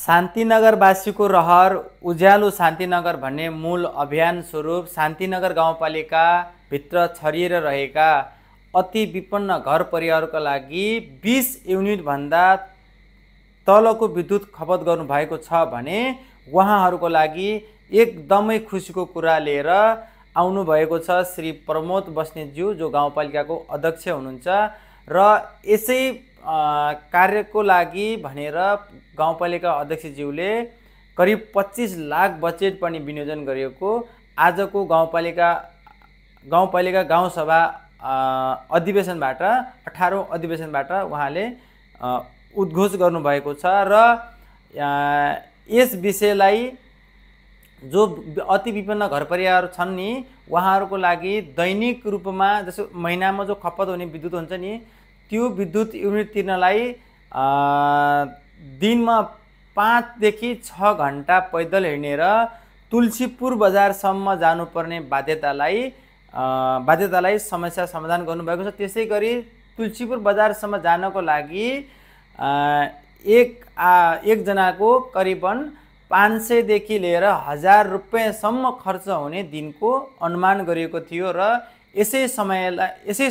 शान्तिनगरवासीको रहर उज्यालो शान्तिनगर भन्ने मूल अभियान स्वरूप शान्तिनगर गाउँपालिका भित्र छरिएर रहेका अति विपन्न घर परिवारका लागि 20 युनिट भन्दा तलको विद्युत खपत गर्नुभएको छ भने उहाँहरूको लागि एकदमै खुसीको कुरा लिएर आउनु भएको छ श्री प्रमोद बस्नेतज्यू, जो गाउँपालिकाको अध्यक्ष हुनुहुन्छ। र यसै कार्यको लागि भनेर गाउँपालिका अध्यक्षज्यूले करिब 25 लाख बजेट पनि विनियोजन गरिएको आजको गाउँपालिका गाउँसभा अधिवेशनबाट 18औं अधिवेशनबाट उहाँले उद्घोष गर्नुभएको छ। र यस विषयलाई जो अति विपन्न घर परिवार छन् नि उहाँहरूको लागि दैनिक रूपमा जस्तो महिनामा जो खपत हुने विद्युत हुन्छ नि त्यो विद्युत युनिट तिर्नलाई दिनमा 5 देखि 6 घण्टा पैदल हिँडेर तुलसीपुर बजारसम्म जानुपर्ने बाध्यतालाई समस्या समाधान गर्नुभएको छ। त्यसै गरी तुलसीपुर बजारसम्म जानको लागि एकजनाको करिबन 500 देखि लिएर 1000 रुपैयाँसम्म खर्च हुने दिनको अनुमान गरिएको थियो। र यसै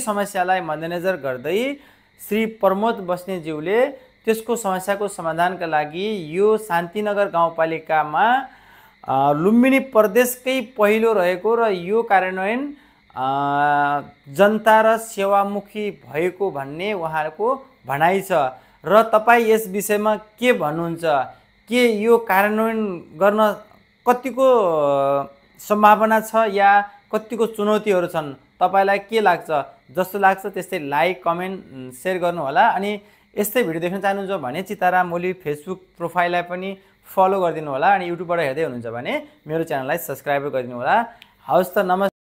समस्यालाई मध्यनजर गर्दै श्री प्रमोद बस्नेतज्यूले त्यसको समस्याको समाधानका लागि यो शान्तिनगर गाउँपालिकामा लुम्बिनी प्रदेशकै पहिलो रहेको र यो कार्यान्वयन जनता र सेवामुखी भएको भन्ने उहाँको भनाइ छ। र तपाईँ यस विषयमा के भन्नुहुन्छ? के यो कार्यान्वयन गर्न कतिको सम्भावना छ या कतिको चुनौतीहरू छन्? तपाईलाई के लाग्छ? जस्तो लाग्छ त्यस्तै लाइक, कमेन्ट, सेयर गर्नु होला। अनि यस्तै भिडियो देख्न चाहनुहुन्छ भने चिताराम ओली फेसबुक प्रोफाइललाई पनि फलो गरिदिनु होला। अनि युट्युबबाट हेर्दै हुनुहुन्छ भने मेरो च्यानललाई सब्स्क्राइब गरिदिनु होला। हवस् त, नमस्ते।